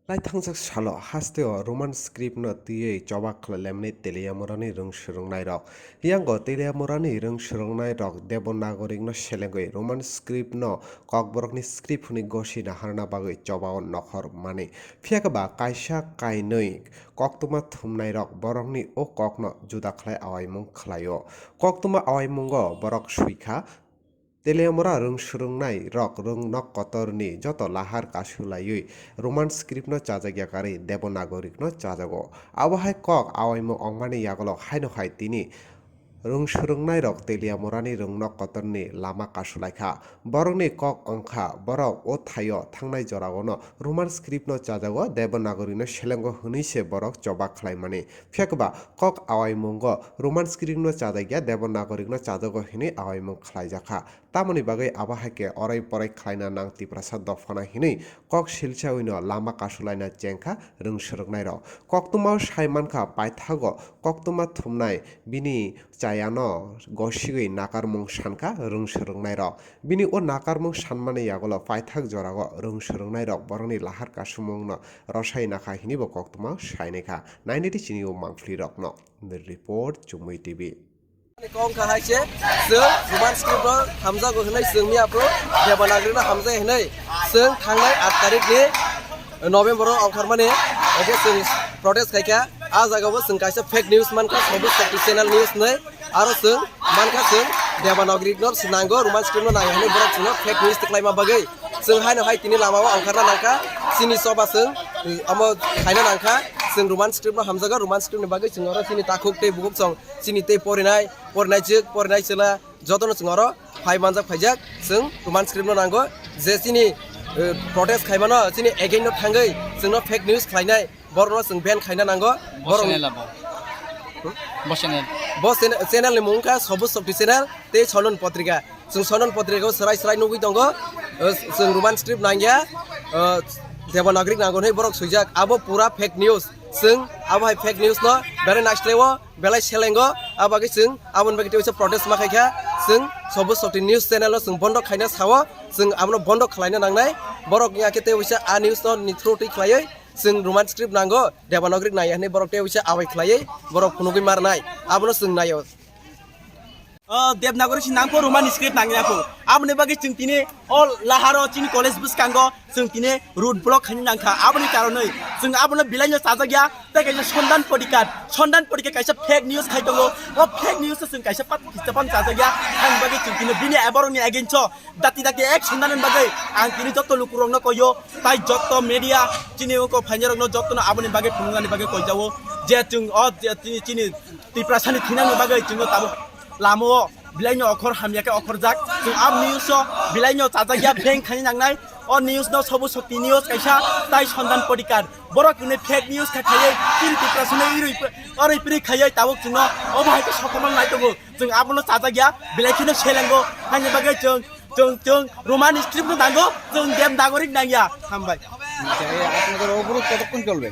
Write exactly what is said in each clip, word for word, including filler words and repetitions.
Lai thangjak salo hasteo Roman script no twiwi choba khlailaimani Teliamurani rwng swrwngnairok. Yango Teliamurani rwng swrwngnairok Devanagorikno selengwi Roman script no Kokborokni script hwnwi gosi naharna bagwi chobao nokhor mani. Phiyakhe ba kaisa kainwi koktwma thumnairok borokni o kokno juda khlai awaimung khlaio. Koktwma awaimungo borok swi kha, Teliamura rwng swrwngnairok rwng nok kotorni joto lahar kasu laiwi Roman script no chajakya karwi Devanagorikno chajago. Abo hai kok awaimung ongmani yagulok haino hai tini rwng swrwngnairok Teliamurani rwng nok kotorni lama kasu laikha. Borokni kok wngkha borok o thaio thangnai jorao no Roman script no chajago, Devanagorino selengo hwnwi se borok choba khlaimani. Phiyakhe ba kok awaimungo Roman script no chajakya, Devanagorikno chajago hwnwi awaimung khlaijakha. Tamoni bagwi abo hai khe orai porai khlaina nang Tiprasa dophano hinwi kok silsa wino lama kasulaina chengkha rwng swrwngnairok. Koktwmao sai mankha paithago koktwma thumnai bini chayano gosigwi nakarmung sankha rwng swrwngnairok. Bini o nakarmung sanmani yagulo paithak jorao rwng swrwngnairok borokni lahar kasumungno rwsai nakha hinwi bo koktwmao sainaikha. Nainai di chini o mangphlirokno. The report, Chumui T V. Kong kha hai se, chwng Roman script no hamjago hinwi chwng miya phuru Devanagari no hamjai hinwi chwng thangnai aat tarik ni November o ongkhormani, oke chwng protest khaikha. A jaga bo chwng kaisa fake news mankha, Sobu Shakti channel news hinwi, aro chwng mankha chwng Devanagari no se nango, Roman script no nango hinwi borok chwngno fake news tiklaima bagwi chwng haino hai tini lama o ongkharna nangkha. Chini choba chwng omo khaina nangkha, chwng Roman script no hamjago, Roman script ni bagwi chwng oro chini takhuk tei bukhuk chwng chini tei porinai, porinai jwk, porinai chwla jotono chwng oro phai manjak phaijak, chwng Roman script no nango. Je chini, eh, protest khaimano chini against no thangwi chwngno fake news khlainai, borokno chwng ban khaina nango. Bo borok channel abo. Hmm? Bo channel. Bo channel, channel ni mung wngkha Sobu Shakti channel tei Sonon Potrika. Chwng Sonon Potrika o swrai swrai nugwi tongo. Eh, chwng Roman script nangya, eh, Devanagari nango hinwi borok swijak. Abo pura fake news. Chwng abo hai fake news no belai naisle o, belai selengo. Abo bagwi chwng aboni bagwi tei waisa protest ma khaikha. Chwng Sobu Shakti news channel o chwng bondo khaina sao. Chwng abono bondo khlaina nangnai. Borok ya khe tei waisa a news no ni through twi khlaiwi chwng Roman script nango, Devanagari naiya hinwi borok tei waisa abai khlaiwi borok phunugwi marnai. Abono chwng naio. O Devanagari se nangkho, Roman script nangya kho. Aboni bagwi chwng tini o laharo chini college bwskango chwng tini road block khaina nangkha. Aboni karonwi chwng abono bilaino chajakya, tei kaisa Sondan Podikar, Sondan Podikar kaisa fake news khai tongo. O fake news o chwng kaisa pat kichapan chajakya. Aboni bagwi chwng tini bini borokni against o dakti dakti action nanani bagwi ang tini joto lukurokno koyo, tai joto media chini oko phainarokno jotono aboni bagwi phunuknani bagwi koijago. Je chwng o je chini, chini Tiprasani thinangni bagwi chwngno tabuk lama o bilaino okhor hamya khe okhorjak. Chwng a news o bilaino chajakya, bank khaina nangnai. O news no Sobu Shakti news kaisa tai Sondan Podikar. Borok hwnwi fake news kha khaiwi chini Tiprasano irwi orwi piri khaiwi tabuk chwngno obo hai khe sokomornai tongo. Chwng abono chajakya, belai kheno selengo. Haini bagwi chwng, chwng, chwng Roman script no nango, chwng Devanagari nangya. Hambai. আপনাদের অবরোধ কতক্ষণ চলবে?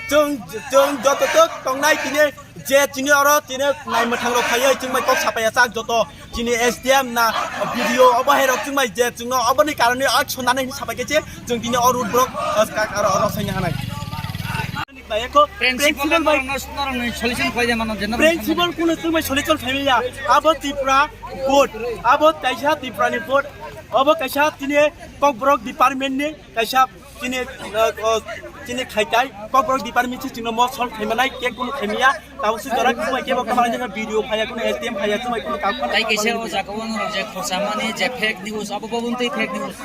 Chwng, chwng joto tok tongnai tini je chini oro tini naimwthang rok khaiwi chwng bai kok sapaiya chak joto chini S D M na B D O obo hai rok chwng bai je chwngno oboni karonwi action nanai hinwi sapai khe chwng tini o road block, uh, ka-, aro, aro saini hanai. Principal bai norokno solution khlai de mano, general principal kuno chwng bai solution khlai ya. Abo Tripura board, abo kaisa Tripura ni board, abo kaisa tini Kokborok department ni kaisa tini, uh, uh, tini khaitai Kokborok department si chwngno mo solve khlai manai, ke kuno khlai maya. Tabo si jora kuno ke bo kamara jaga B D O phaiya, kuno S D M phaiya, chwng bai kuno kam khana. Tai kaisa o jaga o norok je khorsa mani je fake news, abo bo wngtwi fake news.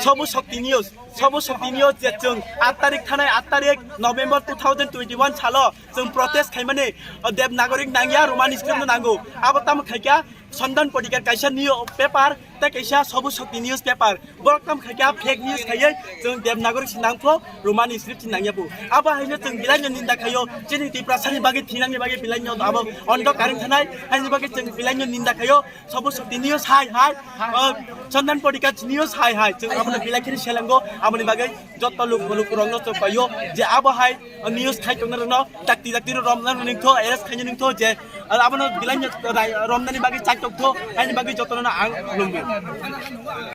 Sobu Shakti news. Sobu Shakti news je chwng aat tarik thanai aat tarik November two thousand twenty-one salo chwng protest khaimani, o Devanagari nangya, Roman script no nango. Abo tamo khaikha Sondan Podikar kaisa news paper tei kaisa Sobu Shakti news paper. Borok tamo khaikha fake news khaiwi chwng Devanagari se nangkho, Roman script se nangya bo. Abo haino chwng bilaino ninda khaio, chini Tiprasani bagwi thinangni bagwi bilaino abo ondo karing thanai, haini bagwi chwng bilaino ninda khaio. Sobu Shakti news hai hai, uh, Sondan Podikar news hai hai. Chwng abono belai kheno selengo, aboni bagwi joto luk, lukurokno chwng paio je abo hai, uh, news khai tongna rwno dakti dakti no romna ningtho, arrest khaina ningtho je, uh, abono belai no rai-, romnani bagwi chak tongtho, haini bagwi jotono ang khulumgo.